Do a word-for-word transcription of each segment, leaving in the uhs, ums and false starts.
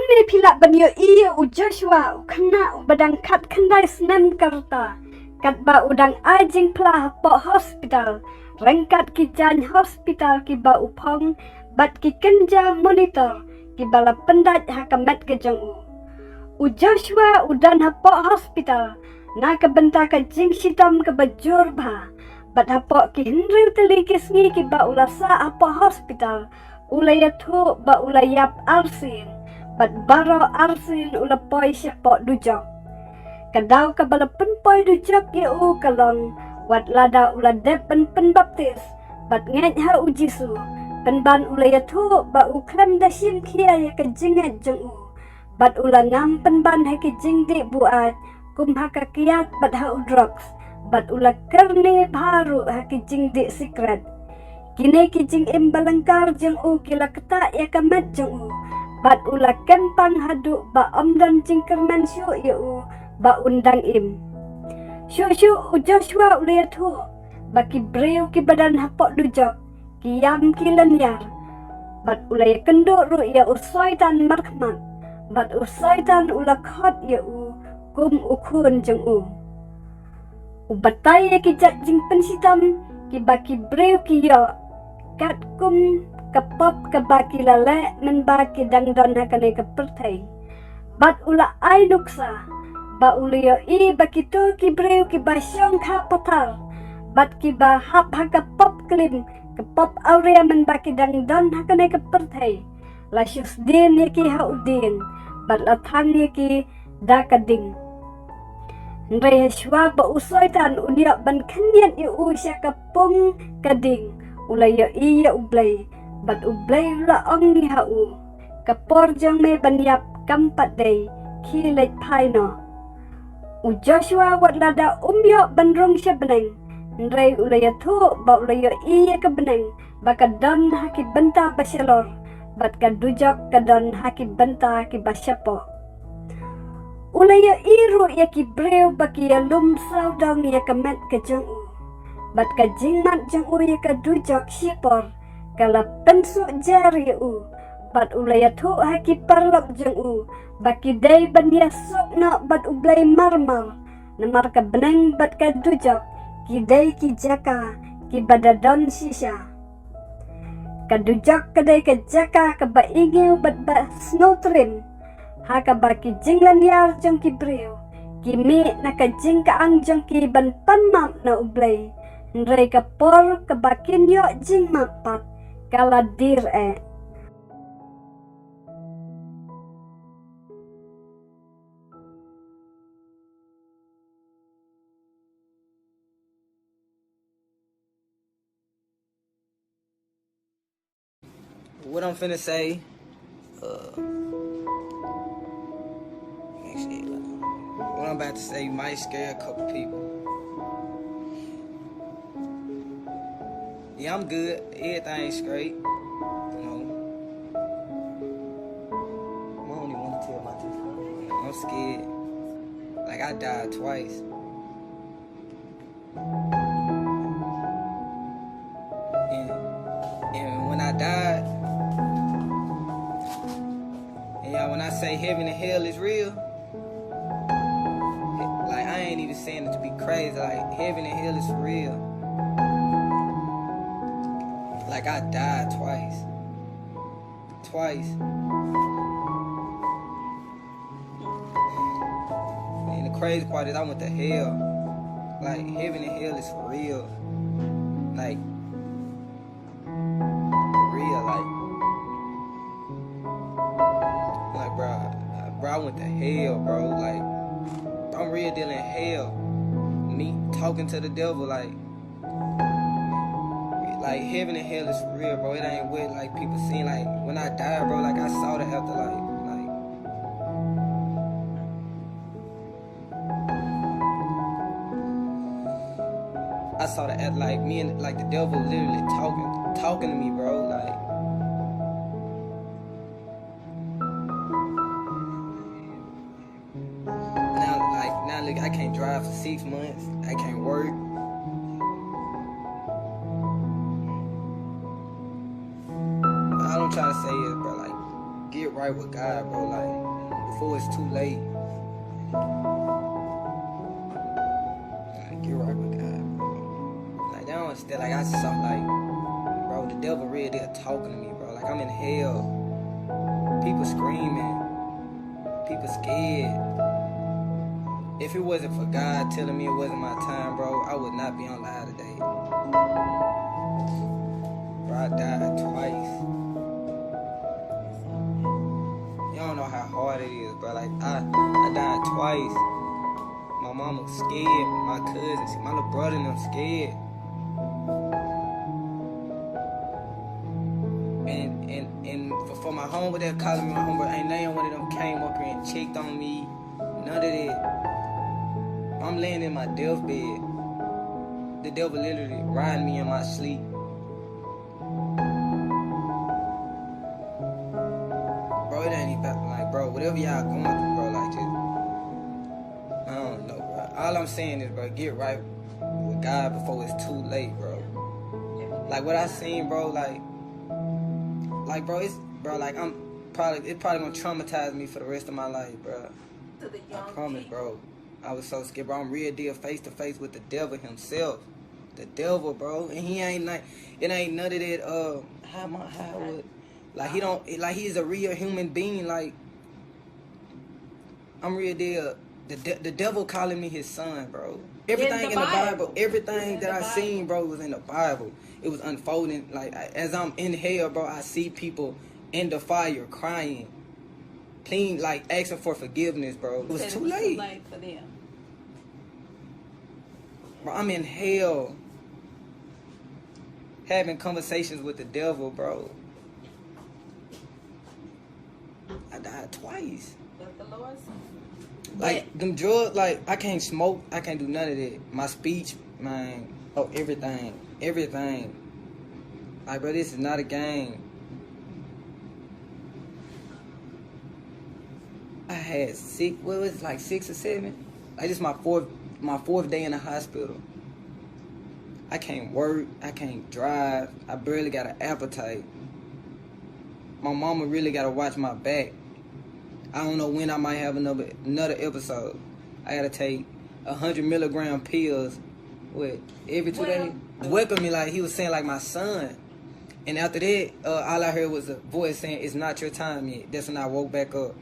Hangne phi lah ban ïohi ïa u Joshua, u khynnah uba dang khatkhyndai snem ka rta, katba u dang ai jingphla hapoh hospital, ryngkat ki jaiñ hospital kiba u phong, bad ki kynja monitor kiba la pyndait ha ka met ka jong u. U Joshua u don hapoh hospital na ka bynta ka jingshitom kaba jur bha, bad hapoh ki hynriew tylli ki sngi kiba u la sah hapoh hospital, u la ïathuh ba u la ïap arsien, bad baroh arsien u la poi shapoh dujok. Ka daw kaba la pynpoi dujok ïa u ka long, wat lada u la dep ban pynbaptis bad ngeit ha u Jisu, pynban u la ïathuh ba u khlem da shim khia ïa ka jingngeit jong u, bad u la ngam pynban ha ki jingdih buaid, kum ha ka kiad bad ha u drugs, bad u la kyrni bha ruh ha ki jingdih sikret. Kine ki jingim ba lyngkar jong u ki la ktah ïa ka met jong u, bad u la kynpang haduh ba ym don jingkyrmen shuh ïa u ba un dang im. Shuh shuh u Joshua u la ïathuh ba ki briew kiba don hapoh dujok ki ïam ki lynñiar, bad u la ïakynduh ruh ïa u Soitan markhmat, bad u Soitan u la khot ïa u kum u khun jong u. U batai ïa ki jait jingpynshitom kiba ki briew ki ïoh, katkum ka pop kaba ki la leh mynba ki dang don ha kane ka pyrthei. Bad u la ai nuksa ba u la ïohi ba kito ki briew kiba shongkha pathar, bad kiba hap ha ka pop klim, ka pop awria mynba ki dang don ha kane ka pyrthei, la shu sdien ïa ki ha u dieng, bad la thang ïa ki da ka ding. Hynrei hashwa ba u Soitan un ïoh ban khynñiat ïa u sha ka pung ka ding, u la ïohi ïa U Blei, bad U Blei u la ong ïa u, ka por jong me ban ïap kam pat dei, khie leit phai noh. U Joshua wat lada um ïoh ban rung sha bneng, hynrei u la ïathuh ba u la ïohi ïa ka bneng ba ka don ha ki bynta ba shalor, bad ka dujok ka don ha ki bynta kiba shapoh. U la ïohi ruh ïa ki briew ba ki ïalum sawdong ïa ka met ka jong u, bad ka jingmad jong u ïa ka dujok shipor ka la pynsuh jar ïa u, bad u la ïathuh ha ki paralok jong u ba ki dei ban ïasuk noh bad U Blei marmar, namar ka bneng bad ka dujok ki dei ki jaka kiba da don shisha. Ka dujok ka dei ka jaka kaba ingiew bad ba sngewtriem, ha kaba ki jinglynñiar jong ki briew ki mih na ka jingkaang jong ki ban pan map na U Blei, hynrei ka por kaba kin ïoh jingmap pat ka la dier eh. What I'm finna say, uh, actually, what I'm about to say might scare a couple people. Yeah, I'm good. Everything straight. You know, I don't even want to tell my truth. I'm scared. Like, I died twice. And, and when I died, and y'all, when I say heaven and hell is real, like, I ain't even saying it to be crazy. Like, heaven and hell is real. Like, I died twice. Twice. And the crazy part is I went to hell. Like, heaven and hell is for real. Like, for real, like, like, bro, bro, I went to hell, bro. Like, I'm real dealing hell. Me talking to the devil, like, like, heaven and hell is for real, bro. It ain't what, like, people seem like. When I die, bro, like, I saw the afterlife. Like, I saw the act like me and, like, the devil literally talking, talking to me, bro. Like, now, like, now look, I can't drive for six months. I can't work. All I'm trying to say is, bro, like, get Right with God, bro. Like, before it's too late. Like, get right with God, bro. Like, that was still, like, I just saw, like, bro, the devil really there talking to me, bro. Like, I'm in hell. People screaming. People scared. If it wasn't for God telling me it wasn't my time, bro, I would not be on live today. Bro, I died twice. You don't know how hard it is, bro. Like, I, I died twice. My mama scared. My cousins, my little brother and them scared. And and and for, for my homeboy that calling me my homeboy, ain't none one of them came up here and checked on me. None of that. I'm laying in my deathbed. The devil literally riding me in my sleep. Bro, it ain't even like, bro, whatever y'all going through, bro, like, just, I don't know, bro. All I'm saying is, bro, get right with God before it's too late, bro. Like, what I seen, bro, like, like, bro, it's, bro, like, I'm probably, it probably gonna traumatize me for the rest of my life, bro. I promise, bro. I was so scared, bro. I'm real deal face to face with the devil himself. The devil, bro. And he ain't like, it ain't none of that, uh, how my, how would, like, he don't, like, he's a real human being. Like, I'm real deal. The, de- the devil calling me his son, bro. Everything in the Bible, everything that I seen, bro, was in the Bible. It was unfolding. Like, I- as I'm in hell, bro, I see people in the fire crying, pleading, like, asking for forgiveness, bro. It was too late. For them. Bro, I'm in hell having conversations with the devil, bro. I died twice. But the Lord said, Like, them drugs, like, I can't smoke, I can't do none of that. My speech, man, oh, everything, everything. Like, bro, this is not a game. I had six, what was it, like, six or seven? Like, this my fourth, my fourth day in the hospital. I can't work, I can't drive, I barely got an appetite. My mama really gotta watch my back. I don't know when I might have another another episode. I gotta take a hundred milligram pills with every two days. Welcome me like he was saying, like, my son. And after that, uh, all I heard was a voice saying, "It's not your time yet." That's when I woke back up.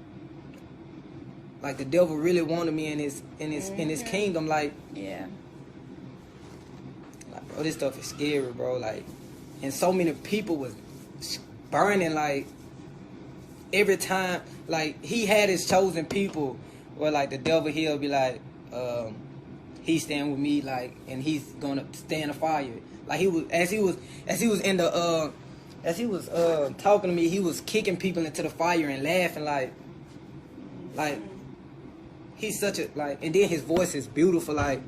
Like, the devil really wanted me in his in his in his kingdom. Like, yeah. Like, bro, this stuff is scary, bro. Like, and so many people was burning. Like, every time, like, he had his chosen people. Where, like, the devil, he'll be like, um, "He's staying with me," like, and he's gonna stand a fire. Like, he was as he was as he was in the uh, as he was uh talking to me, he was kicking people into the fire and laughing, like, like, he's such a, like, and then his voice is beautiful. Like,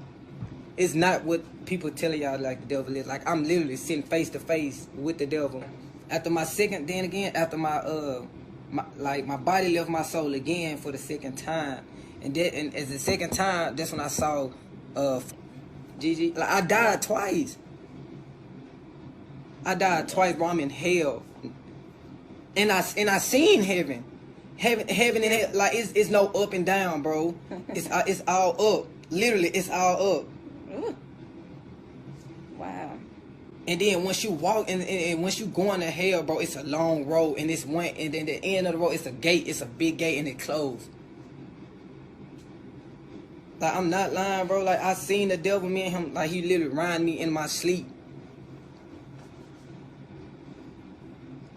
it's not what people telling y'all, like, the devil is. Like, I'm literally sitting face to face with the devil. After my second, then again, after my uh, my, like, my body left my soul again for the second time, and that, and as the second time, that's when I saw uh, G G. Like, I died twice. I died twice, bro. I'm in hell, and I and I seen heaven, heaven, heaven and hell. Like, it's it's no up and down, bro. It's uh, it's all up. Literally, it's all up. Wow. And then once you walk and, and, and once you going to hell, bro, it's a long road, and it's one, and then the end of the road, it's a gate, it's a big gate, and it closed. Like, I'm not lying, bro. Like, I seen the devil, me and him, like, he literally ran me in my sleep.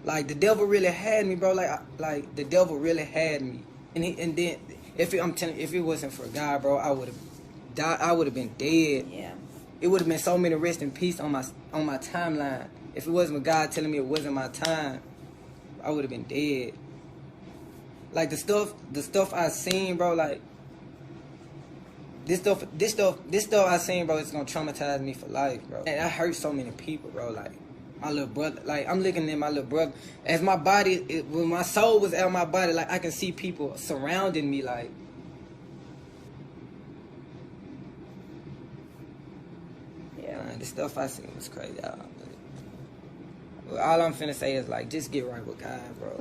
Like, the devil really had me, bro. Like, I- like the devil really had me. And he, and then if it, I'm telling, if it wasn't for God, bro, I would have died. I would have been dead. Yeah. It would have been so many rest in peace on my on my timeline. If it wasn't for God telling me it wasn't my time, I would have been dead. Like, the stuff, the stuff I seen, bro. Like, this stuff, this stuff, this stuff I seen, bro. It's gonna traumatize me for life, bro. And I hurt so many people, bro. Like, my little brother, like, I'm looking at my little brother. As my body, it, when my soul was out of my body, like, I can see people surrounding me, like, Yeah. Man, the stuff I seen was crazy. I don't really- Well, all I'm finna say is, like, just get right with God, bro.